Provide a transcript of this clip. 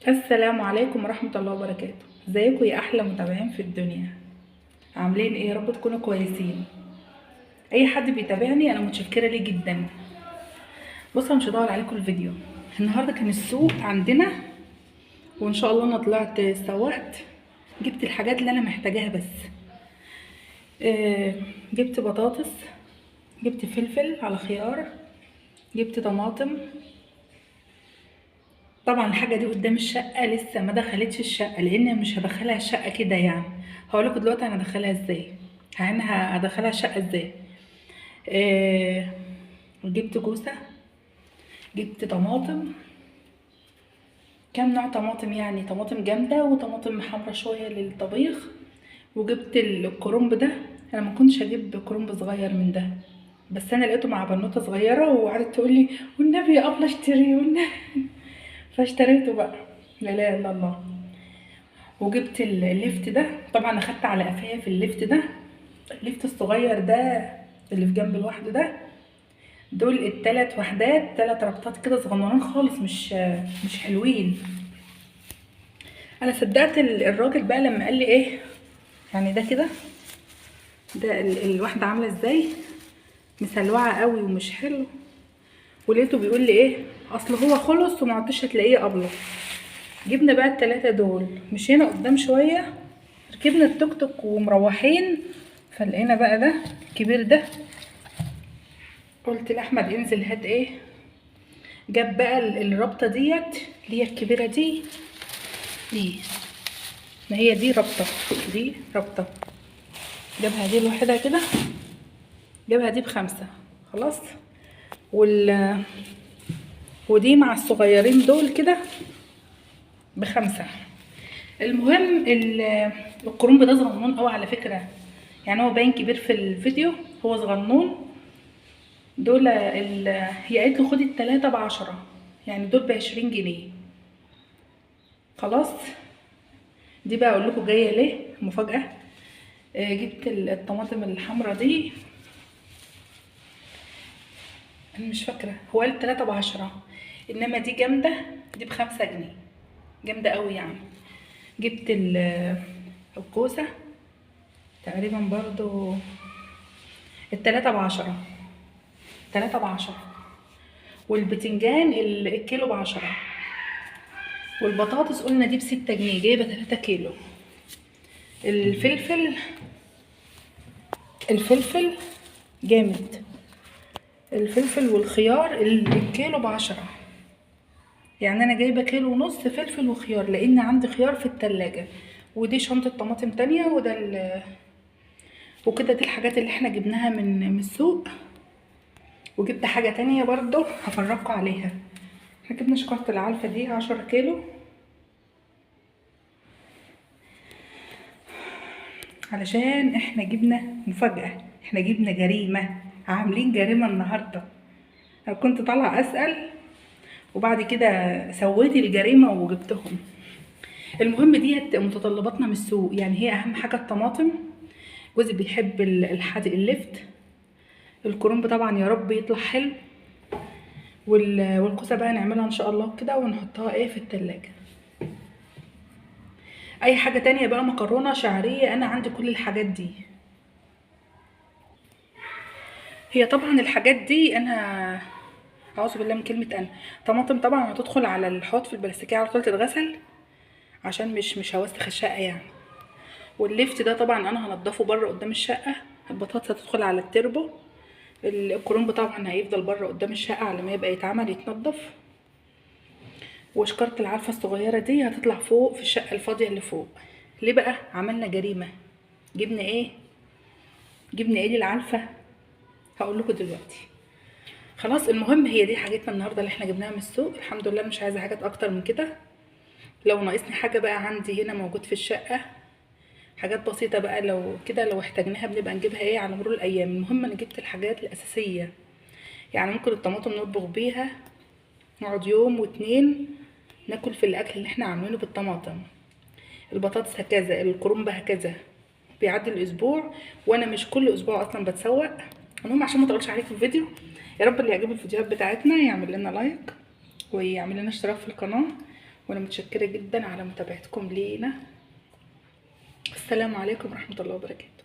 السلام عليكم ورحمة الله وبركاته. ازيكم يا احلى متابعين في الدنيا؟ عاملين ايه؟ يا رب تكونوا كويسين. اي حد بيتابعني انا متشكرة ليه جدا. بصوا مش هدور عليكم الفيديو النهارده، كان السوق عندنا وان شاء الله انا طلعت سوقت، جبت الحاجات اللي انا محتاجاها بس. جبت بطاطس، جبت فلفل على خيار، جبت طماطم. طبعا الحاجة دي قدام الشقة لسه ما دخلتش الشقة، لان مش هدخلها الشقة كده يعني. هقولكوا دلوقتي انا هدخلها ازاي، يعني هدخلها الشقة ازاي. جبت كوسة، جبت طماطم، كام نوع طماطم يعني، طماطم جامدة وطماطم حمرا شوية للطبيخ. وجبت الكرنب ده، انا ما كنتش هجيب كرنب صغير من ده، بس انا لقيته مع بنوته صغيرة وقعدت تقول لي والنبي يا ابله اشتري والنبي، فاشتريته بقى. لا اله الا الله. وجبت اللفت ده، طبعا اخدت على قفايا في اللفت ده، اللفت الصغير ده اللي في جنب لوحده ده. دول التلات وحدات، تلات ربطات كده صغننين خالص، مش حلوين. انا صدقت الراجل بقى لما قال لي ايه يعني ده كده، ده الواحدة عامله ازاي، مسلوعه قوي ومش حلو. ولقيته بيقول لي ايه، اصل هو خلص وما عدتش هتلاقيه قبله. جبنا بقى التلاتة دول، مشينا قدام شوية، ركبنا التوك توك ومروحين، فلقينا بقى ده الكبير ده. قلت لاحمد انزل هات ايه، جاب بقى الربطه ديت اللي هي الكبيرة دي، دي ما هي دي ربطه، دي ربطه، جابها دي لوحدها كده، جابها دي ب5 خلاص. ودي مع الصغيرين دول كده ب5. المهم الكرنب ده صغنون قوي على فكرة، يعني هو باين كبير في الفيديو، هو صغنون. دول هي قالت له خدي التلاتة ب10، يعني دول ب20 جنيه خلاص. دي بقى اقول لكم جاية ليه مفاجاة. جبت الطماطم الحمراء دي، انا مش فاكره هو قال 3 ب10، انما دي جامدة، دي ب5 جنيه، جامدة قوي يعني. جبت الكوسه تقريبا برضو التلاتة ب10، تلاتة ب10. والبتنجان الكيلو ب10. والبطاطس قلنا دي ب6 جنيه، جايبه 3 كيلو. الفلفل جامد، الفلفل والخيار الكيلو ب10، يعني انا جايبه كيلو ونص فلفل وخيار لان عندي خيار في التلاجة. ودي شنطه طماطم تانية، وده وكده. دي الحاجات اللي احنا جبناها من السوق. وجبت حاجة تانية برضو هفرجكم عليها. احنا جبنا شكارة العلفة دي 10 كيلو، علشان احنا جبنا مفاجأة، احنا جبنا جريمة، عاملين جريمة النهاردة. انا كنت طالعة اسأل وبعد كده سويت الجريمة وجبتهم. المهم ديت متطلباتنا من السوق، يعني هي اهم حاجة الطماطم، جوزي بيحب الحادق اللفت، الكرنب طبعا يا رب يطلع حلو، والكوسة بقى نعملها ان شاء الله كده ونحطها ايه في التلاجة. اي حاجة تانية بقى، مكرونة شعرية، انا عندي كل الحاجات دي. هي طبعا الحاجات دي انا اعوذ بالله من كلمة انا. طماطم طبعا هتدخل على الحوض في البلاستيكية على طول تتغسل، عشان مش هوسخ الشقة يعني. واللفت ده طبعا انا هنضفه بره قدام الشقة. البطاطس هتدخل على التربو، الكرنب طبعا هيفضل بره قدام الشقة على ما يبقى يتعمل يتنضف. وشكارة العلفة الصغيرة دي هتطلع فوق في الشقة الفاضية اللي فوق. ليه بقى عملنا جريمة؟ جبنا ايه؟ جبنا ايه للعلفة؟ هقول لكم دلوقتي خلاص. المهم هي دي حاجتنا النهارده اللي احنا جبناها من السوق. الحمد لله مش عايزة حاجات اكتر من كده. لو ناقصني حاجة بقى عندي هنا موجود في الشقة، حاجات بسيطة بقى لو كده، لو احتاجناها بنبقى نجيبها ايه على مرور الايام. المهم انا جبت الحاجات الاساسية، يعني ممكن الطماطم نطبخ بيها، نقعد يوم واتنين ناكل في الاكل اللي احنا عاملينه بالطماطم. البطاطس هكذا، الكرنب هكذا، بيعدي الاسبوع، وانا مش كل اسبوع اصلا بتسوق. المهم عشان ما اطولش عليكم الفيديو، يا رب اللي يعجبه الفيديوهات بتاعتنا يعمل لنا لايك ويعمل لنا اشتراك في القناة، وانا متشكره جدا على متابعتكم لينا. السلام عليكم ورحمة الله وبركاته.